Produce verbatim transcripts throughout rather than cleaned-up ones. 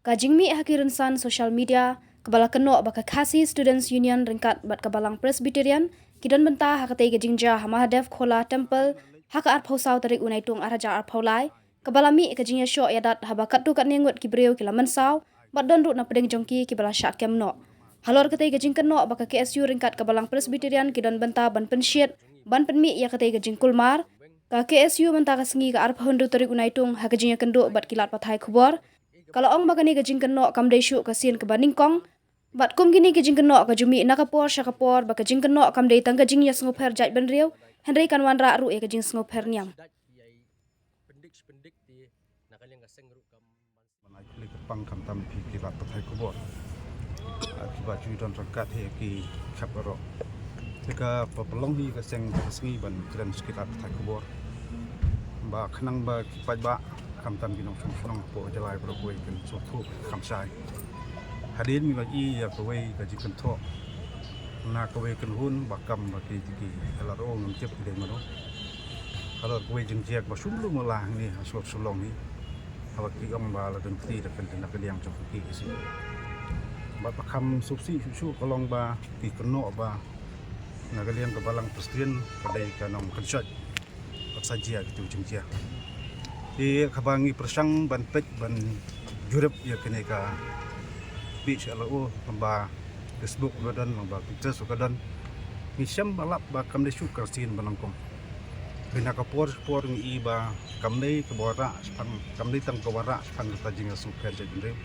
Ka jingmih ha ki rynsan social media kaba la kynnoh ba ka Khasi Students Union ryngkat bad ka Balang Presbyterian ki don bynta ha katei ka jingjia ha Mahadev Khola Temple ha ka arphew saw tarik u Naitung ar hajar arphew lai, kaba la mih ka jingïashoh ïadat haba katto katne ngut ki briew ki la mynsaw bad don ruh na pdeng jong ki kiba la shah kem noh. Halor katei ka jingkynnoh ba ka K S U ryngkat ka Balang Presbyterian ki don bynta ban pynshit ban pynmih ïa katei ka jingkulmar, ka K S U mynta ka sngi ka arphew hynriew tarik u Naitung ha ka jingïakynduh bad ki lad pathai khubor ka la ong ba kane ka jingkynnoh kam dei shuh ka sien kaba nyngkong. Bad kum kine ki jingkynnoh ka ju mih na ka por sha ka por, ba ka jingkynnoh kam dei tang ka jingïasngewpher jaitbynriew, hynrei kan wanrah ruh ïa ka jingsngewpher niam. Ban ai khublei kyrpang khamtam ïa phi ki lad pathai khubor, ah, kiba ju don ryngkat hi ki khap baroh. Te kaba pynlong hi ka seng ka sngi ban kren sha ki lad pathai khubor ba khnang ba ki paidbah khamtam ki nongshong shnong hapoh jylla baroh kawei kin sngewthuh kham shai. Hadien ngi la ïohi ïa kawei ka jingkynthoh na kawei ka kynhun ba kam ba ki, ki L R O, ngam tip ki dei mano. Halor kawei jingjia ba shu mluh mluh hangne ha sor Shillong hi, haba ki ong ba la don kti da ka, da ka liang jong ka K S U. Bad ba kham sngewsih shuh shuh ka long ba ki kynnoh ba na ka liang ka Balang Presbyterian ka dei ka nongkynshoit bad sa jia kito ki jingjia. Te kaba ngi pyrshang ban peit ban jurip ïa kane ka page L R O, lyngba Facebook ruh ka don, lyngba Twitter ruh ka don. Ngi shem ba lap ba kam dei shuh ka sien ba nyngkong. Hynrei na ka por sha ka por ngi ïohi ba kam dei kaba wanrah shaphang, kam dei tang kaba wanrah shaphang kata jingïasngewpher jaitbynriew,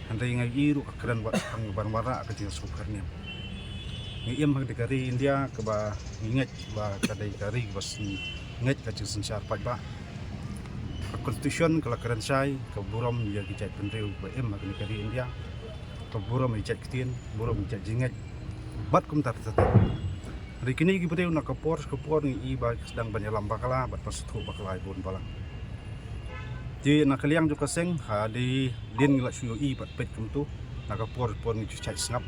hynrei ngi ïohi ruh ka kren wat shaphang ban wanrah ka jingïasngewpher niam. Ngi im ha ka ri India kaba ngi ngeit ba ka dei ka ri kaba sngewbha ngeit ka jingsynshar paidbah. Ka Constitution ka la kren shai ka burom ïa ki jaitbynriew ba im ha kane ka ri India, ka burom ïa ki jait ktien, burom ïa ki jait jingngeit bad kumta kumta. Hynrei kine ki briew na ka por sha ka por ngi ïohi ba ki sdang ban ïalam bakla bad ban sngewthuh bakla ïa bun balang. Te na ka liang jong ka seng, hadien ngi la shu ïohi bad peit kumto, na ka por sha ka por ngi ju shait sngap,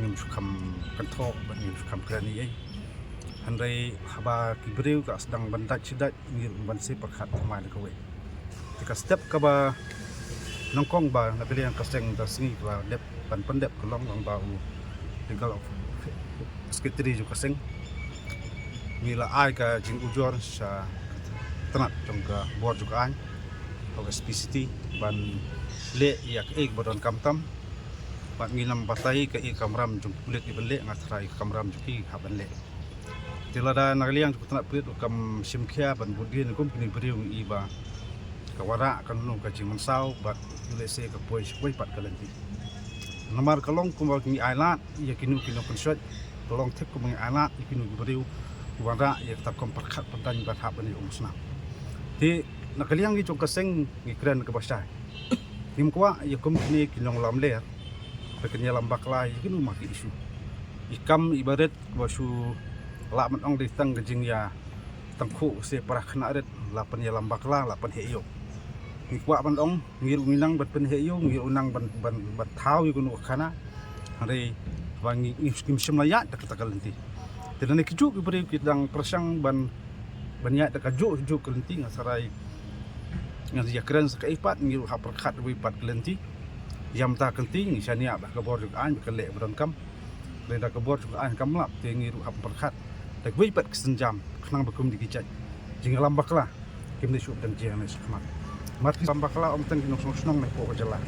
ngim shu kham kynthoh bad ngim shu kham kren ei ei. Hynrei haba ki briew ka sdang ban dait shi dait, ngi ruh ban sa pyrkhat thymmai da kawei. Te ka step kaba nyngkong ba na ka liang ka seng da sngi ka la dep ban pyndep ka long, long ba u Legal Secretary jong ka seng, ngi la ai ka jingujor sha tnat jong ka bor jong ka aiñ, ka S P C T, ban leh ïa kaei kaba donkam tam. Bad ngi lam batai kaei ka kamram jong ka pulit ban leh, nga tharai ka kamram jong ki hap ban leh. Te lada na ka liang jong ka tnat pulit kam shim khia ban bud dien kum kine ki briew, ngi ïohi ba ka wanrah kano kano ka jingmynsaw bad ïoh lehse ka poi sha kawei pat ka lynti. Namar ka long kumba ngi ailad ïa kino kino kynshoit, ka long thik kumba ngi ailad ïa kino ki briew ki wanrah ïa kata ka kam pyrkhat pyndaiñ ban hap ban ïa umsnam. Te na ka liang ngi jong ka seng ngi kren kaba shai. Ngim kwah ïa kum kine ki nonglamler ba kin ïalam bakla ïa kino ma ki issue. I kam i barit ba shu lah ban ong dei tang ka jingïa tangkhuh se para khynnah rit, la pynïalam bakla, la pynheh ïew. Ngi kwah ban ong, ngi ruh ngi nang ban pynheh ïew, ngi ruh nang ban, ban, ban thaw ïa kano ka khana. Hynrei ba ngi, ngi, ngim shym la ïaid da kata ka lynti. Te lane kijuh ki briew ki dang pyrshang ban, ban ïaid da kajuh juh ka lynti, nga tharai ngan ïa kren sa kaei pat, ngi ruh hap pyrkhat wei pat ka lynti. Ïa mynta ka lynti ngi shaniah da ka bor jong ka aiñ ba ka leh ba donkam. Hynrei da ka bor jong ka aiñ kam lap, te ngi ruh hap pyrkhat da kawei pat ka sienjam khnang ba kum kine ki jait jingïalam bakla kim dei shuh ban jia ne shakhmat. Namar ki ïalam bakla ym tang ki nongshong shnong ne hapoh ka jylla.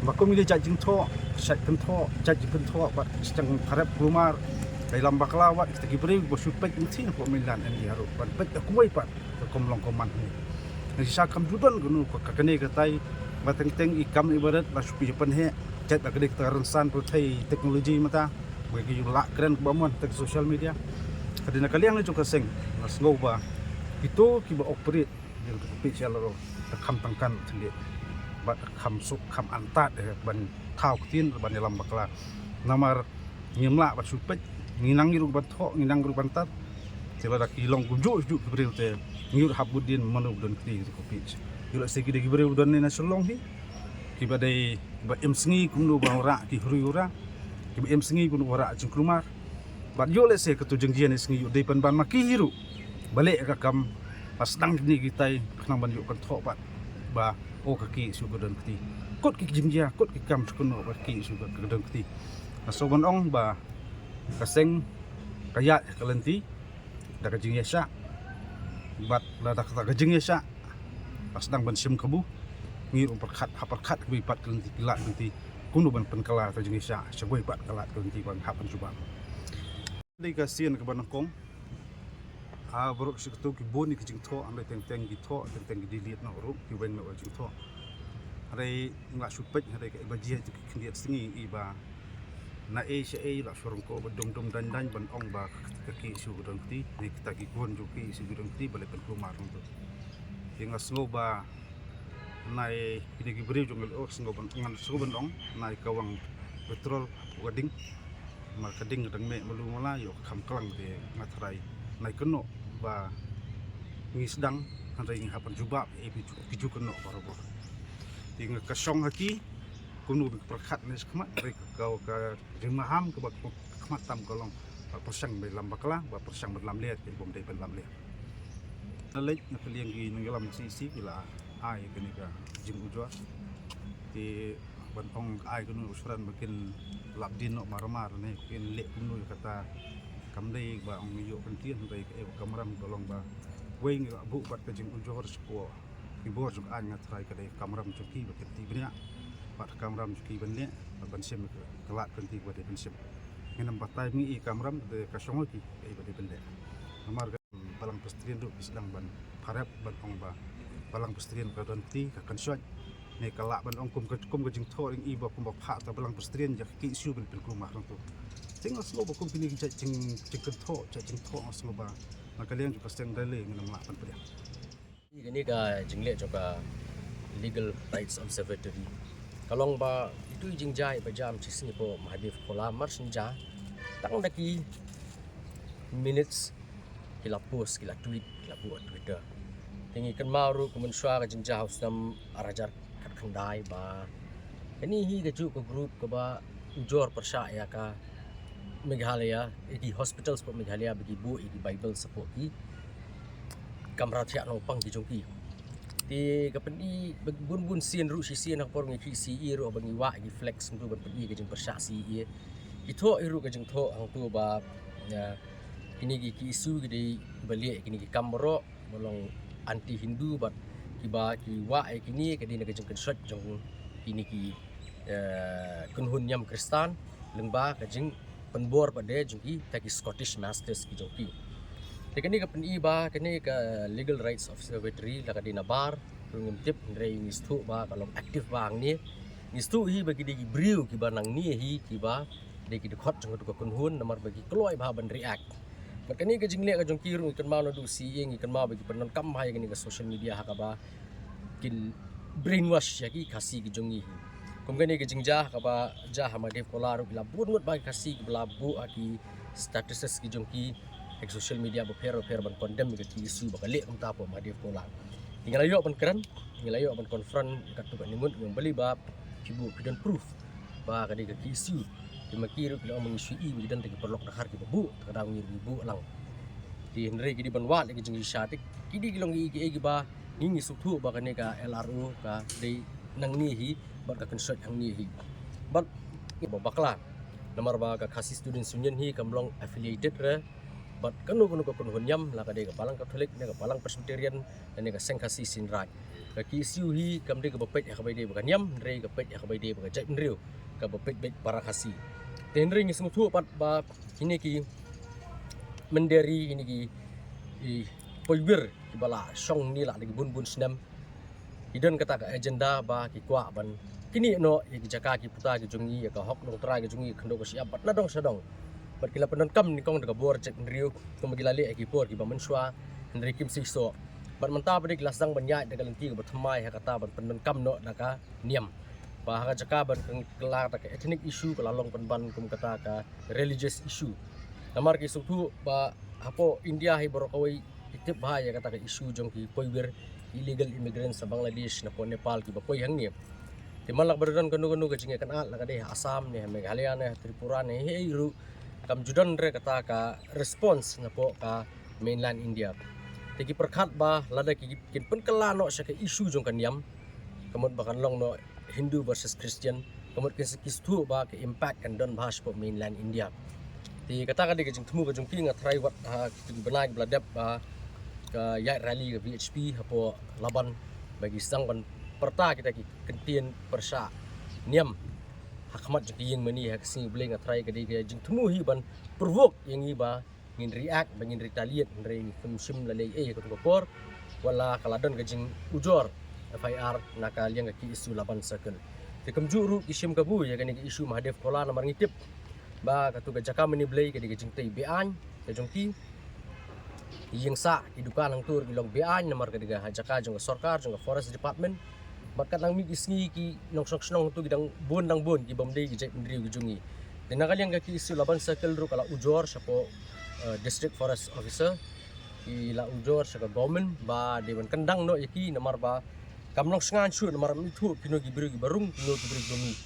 Ba kum kine ki jait jingthoh, jait kynthoh, jait jingpynthoh bad ki sdang kharep kulmar, ka ïalam bakla bad kita ki briew ba shu peit lynti na hapoh mainland India ruh ban peit da kawei pat ka kam long ka man hi. Ngi shisha kam ju don kano ka, ka kane katai, ba teng teng i kam i barit la shu pynheh, jait ba ka dei kata ka rynsan pyrthei technology mynta. Ba ki ju lah kren kaba mon teng social media. Ka dei na ka liang jong ka seng nga sngew ba kito kiba operate ïa ka page L R O, da kham tang kan thylliej bad da kham suk kham antad eh ban thaw ktien ban ïalam bakla. Namar ngim lah ban shu peit, ngi nang ruh ban thoh, ngi nang ruh ban tat. Te lada ki long kumjuh juh ki briew te ngi ruh hap bud dien mano ba don kti ha ka page. Ïoh lehse ki dei ki briew ba don ne na Shillong hi, kiba dei ba im sngi kumno ba wanrah ki hruh hura, kiba im sngi kumno ba wanrah jingkulmar. Bad ïoh lehse kato jingjia ne sngi ïoh dei pynban ma ki hi ruh ba leh ka kam, ba sdang kine kitai khnang ban ïoh kynthoh bad ba O ka KSU ka don kti. Kut ki jingjia, kut ki kam shuh kano ba ka KSU ka don kti. Nga sngewbha ban ong ba ka seng ka ïaid ka lynti da ka jingïasyllok. Bad lada kata ka jingïasyllok ba sdang ban shim kabu, ngi ruh pyrkhat, ha pyrkhat kawei pat ka lynti, ki lad lynti, kumno ban pynkylla ka jingïasyllok sha kawei pat ka lad ka lynti ban hap ban jubab. Dei ka sien kaba nyngkong. Ha baroh shi katto ki bun ki jingthoh, hynrei teng teng ki thoh, teng teng ki delete noh ruh, ki weng noh jingthoh. Hynrei nga shu peit, hynrei ka iba jia tu ki khyndiat sngi iba na ei sha ei la shorong ko ba dum dum dan dan ban ong ba ka KSU ka don kti, ne kita ki khun jong KSU ka don kti, ba leh pynkulmar ruh tu. Te nga sngew ba nai kine ki briew jong ngi, oh, sngew ban, ngan sngew ban ong, nai ka wang petrol ka ding. Mar ka ding dang meh malu mala, ïoh kham klang te nga tharai nai kynnoh ba ngi sdang, hynrei ngi hap ban jubab ïa ki ju, ki ju kynnoh barabor. Te nga ka shong ha ki, kumno ba ka pyrkhat ne shakhmat, hynrei ka, ka, ka jingmaham kaba ka khmat tam ka long ba pyrshang ba lam bakla, ba pyrshang ba lam leh, te bym dei ban lam leh. Na leit na ka liang ki nongïalam CEC ki la ai kane ka jingujor. Te ban ong ai kano u shran ba kin lap dien noh mar mar ne kin leh kumno ïa kata, kam dei ba ong ïoh kyntien, hynrei ka, eh, kamram ka long ba wei ngi la buh pat ka jingujor sha ki bor jong ka aiñ, nga tharai ka dei kamram jong ki ba kin tih bniah, bad kamram jong ki ban leh, ban shim ka lad ka lynti ba dei ban shim. Ngin ym batai ngi i kamram, dei ka shong ki, eh, ba dei ban leh. Namar ka Balang Presbyterian ruh ki sdang ban pharap ban ong ba Balang Presbyterian ka don kti, ka kynshoi. Ne ka lah ban ong kum ka, kum ka jingthoh ring i ba kum ba phah ta Balang Presbyterian ïa ka KSU ban pynkulmar ruh tu. Te nga sngew ba kum kine ki jait jing, jingkynthoh, jait jingthoh nga sngew ba na ka liang jong ka seng Dailei ngin ym lah ban pdiang. Kane ka jingleh jong ka Legal Rights Observatory ka long ba itu i jingjia ba jam shisien ïa u Mahadev Kola mar shen ja tang da ki minutes ki la post, ki la tweet, ki la buh ha Twitter. Te ngi kynmaw ruh ka mynshuwa ka jingjia ha u snem ar hajar khatkhyndai ba kane hi kajuh ka group kaba ujor pyrshah ïa ka Meghalaya, ïa ki hospitals hapoh Meghalaya ba ki buh ïa ki Bible hapoh ki kamra thiah nongpang ki jong ki. Te ka pyni ba bun bun sien ruh shisien ha ka por ngi khih CAA ruh ba ngi wah ïa ki flex hangtu ban pyni ka jingpyrshah CAA. Ki thoh hi ruh ka jingthoh hangtu ba, ïa, kine ki, ki KSU ki dei ba leh kine ki kam baroh ba long anti Hindu bad kiba ki wah ïa kine ka dei na ka jingkynshoit jong kine ki, eh, kynhun niam Khristan lyngba ka jingpynbor pat de jong kita ki Scottish Masters ki jong ki. Te kane ka pyni ba kane ka Legal Rights Observatory la ka dei na bar ruh ngim tip, hynrei ngi sngewthuh ba ka long active ba hangne. Ngi sngewthuh hi ba ki dei ki briew kiba nangne hi kiba dei ki dkhot jong katu ka kynhun namar ba ki kloi bha ban react. Bad kane ka jingleh ka jong ki ruh ngi kynmaw naduh CAA ngi kynmaw ba ki pyndonkam bha ïa kane ka social media ha kaba kin brainwash ïa ki Khasi ki jong ngi hi. Kum kane ka jingjia ha kaba jia ha Mahadev Kola ruh ki la bun ngut bha ki Khasi kiba la buh ha ki statuses ki jong ki ha ki social media bapher bapher ban condemn ïa ka KSU ba ka leh kumta hapoh Mahadev Kola. Ngi la ïoh ban kren, ngi la ïoh ban confront ïa katu ka ngut, ngi ong balei ba phi buh, phi don proof ba ka dei ka KSU. Te ma ki ruh ki la ong ma ngi shu i ba ki don ta ki paralok dkhar kiba buh, ta ka daw ngi ruh ngi buh lang. Te hynrei ki dei ban wad ïa ki jingshisha, te ki dei ki long kiei kiei kiba ngi ngi sngewthuh ba kane ka LRO ka dei nangne hi bad ka kynshoit hangne hi. Bad ba bakla namar ba ka Khasi Students Union hi kam long affiliated re bad kano kano ka kynhun niam, la ka dei ka Balang Katholik ne ka Balang Presbyterian ne ka Seng Khasi Seiñ Raij. Ka KSU hi kam dei kaba peit ha kaba ïadei bad ka niam, hynrei ka peit ha kaba ïadei bad ka jaitbynriew, kaba peit beit para Khasi. Te hynrei ngi sngewthuh pat ba kine ki mynder, kine ki, i, poiwir kiba la shong hangne la da ki bun bun snem, ki don kata ka agenda ba ki kwah ban knieh noh ïa ki jaka ki puta ki jong ngi, ïa ka hok longtrai ki jong ngi, khyndew ka shyiap bad na dong sha dong. Bad ki la pyndonkam nyngkong da ka bor jaitbynriew kumba ki la leh ha ki por kiba mynshuwa, hynrei kim seisoh. Bad mynta pat de ki la sdang ban ïaid da ka lynti kaba thymmai ha kata ban pyndonkam noh da ka niam. Ba ha ka jaka ban kylla da ka ethnic issue ka la long pynban kum kata ka religious issue. Namar ki sngewthuh ba hapoh India hi baroh kawei ki tip bha ïa kata ka issue jong ki poiwir, illegal immigrants na Bangladesh, napoh Nepal kiba poi hangne. Te man la kaba don kano kano ka jingïakynad, la ka dei ha Assam ne ha Meghalaya ne ha Tripura ne ha ei ruh, kam ju don re kata ka response napoh ka mainland India. Te ki pyrkhat ba lada ki, kin pynkylla noh sha ka issue jong ka niam, Ka mut ba kan long noh Hindu versus Christian, ka mut ki sngewthuh ba ka impact kan don bha shapoh mainland India. Te kata ka dei ka jingthmu ka jong ki, nga tharai wat ha ki bnai ba la dep ba ka ïaid rally ka V H P hapoh Laban ba ki sdang ban pyrta kita ki kyntien pyrshah niam ha khmat jong ki ïing mane ha ka sngi U Blei. Nga tharai ka dei ka jingthmu hi ban provoke ïa ngi ba ngin react, ba ngin retaliate, hynrei ngim shym la leh ei ha kato ka por. Wat la ka la don ka jingujor F I R na ka liang ka K S U Laban Circle. Te kumjuh ruh ki shim kabu ïa kane ka issue Mahadev Khola, namar ngi tip ba kato ka jaka mane Blei ka dei ka jingtei be-aiñ ka jong ki. Ki ïing sah, ki dukan hangto ki long be-aiñ namar ka dei ka jaka jong ka sorkar, jong ka Forest Department. Bad katba nang mih ki sngi ki nongshong shnong hangto ki dang bun dang bun ki bym dei ki jaitbynriew ki jong ngi. Te na ka liang ka K S U Laban Circle ruh ka la ujor shapoh, eh, District Forest Officer, ki la ujor sha ka government ba dei ban kyndang noh ïa ki namar ba kam long shngain shuh namar ym ithuh kino ki briew kiba rung, kino ki briew kiba mih.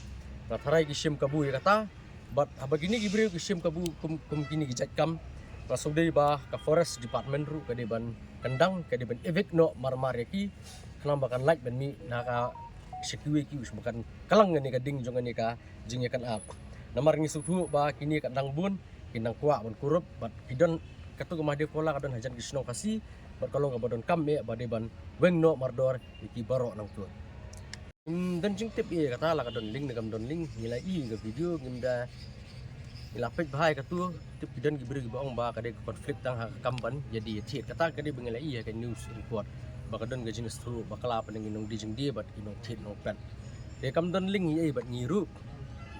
Nga tharai ki shim kabu ïa kata. Bad haba kine ki briew ki shim kabu kum, kum kine ki jait kam, nga sngewdei ba ka Forest Department ruh ka dei ban kyndang, ka dei ban evict noh marmar ïa ki, khnang ba kan lait ban mih na ka sha kiwei kiwei, ba kan klang kane ka ding jong kane ka jingïakynad. Namar ngi sngewthuh ba kine ka dang bun, ki dang kwah ban kurup, bad ki don, kato ka Mahadev Khola ka don hajan ki shnong Khasi, bad ka long kaba donkam eh ba dei ban weng noh mardor ïa ki baroh nangto. Ngim don jingtip ei kata la ka don link ne kam don link, ngi la ïohi ka video, ngim da, ngi la peit bha ïa kato. Tip ki don ki briew kiba ong ba ka dei ka conflict tang ha ka kam ban ïadie ïathied. Kata ka dei ba ngi la ïohi ha ka news report ba ka don ka jingsngewthuh bakla, pynban ki nongdie jingdie bad ki nongthied nongpet. Te kam don link ei bad ngi ruh.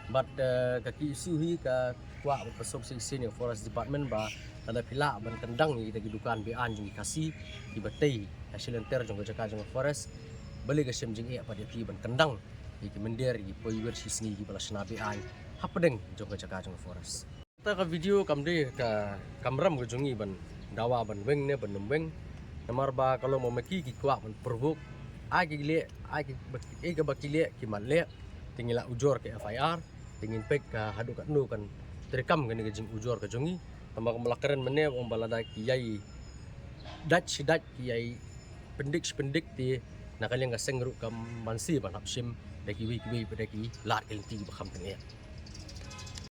Bad, eh, ka K S U hi ka kwah bad ka sngewsih shisien ïa ka Forest Department ba lada phi lah ban kyndang ïa kita ki dukan be-aiñ jong ki Khasi kiba tei ha shilynter jong ka jaka jong ka forest, balei ka shem jingeh pat ïa phi ban kyndang ïa ki mynder, ïa ki poiwir shisngi kiba la shna be-aiñ hapdeng jong ka jaka jong ka forest. Kata ka video kam dei ka kamram ka jong ngi ban dawa ban weng ne ban ym weng. Namar ba ka long ba ma ki ki kwah ban provoke, ai ki leh, ai ki ba, ei kaba ki leh ki mat leh. Te ngi la ujor ka F I R, te ngin peit ka haduh katno kan treikam kane ka jingujor ka jong ngi. Namar kumba la kren mynne ong ba lada ki ïai dait shi dait, ki ïai pyndik shi pyndik, te na ka liang ka seng ruh kam banse ban hap shim da kiwei kiwei bad da ki lad ki lynti ba kham tyngeh.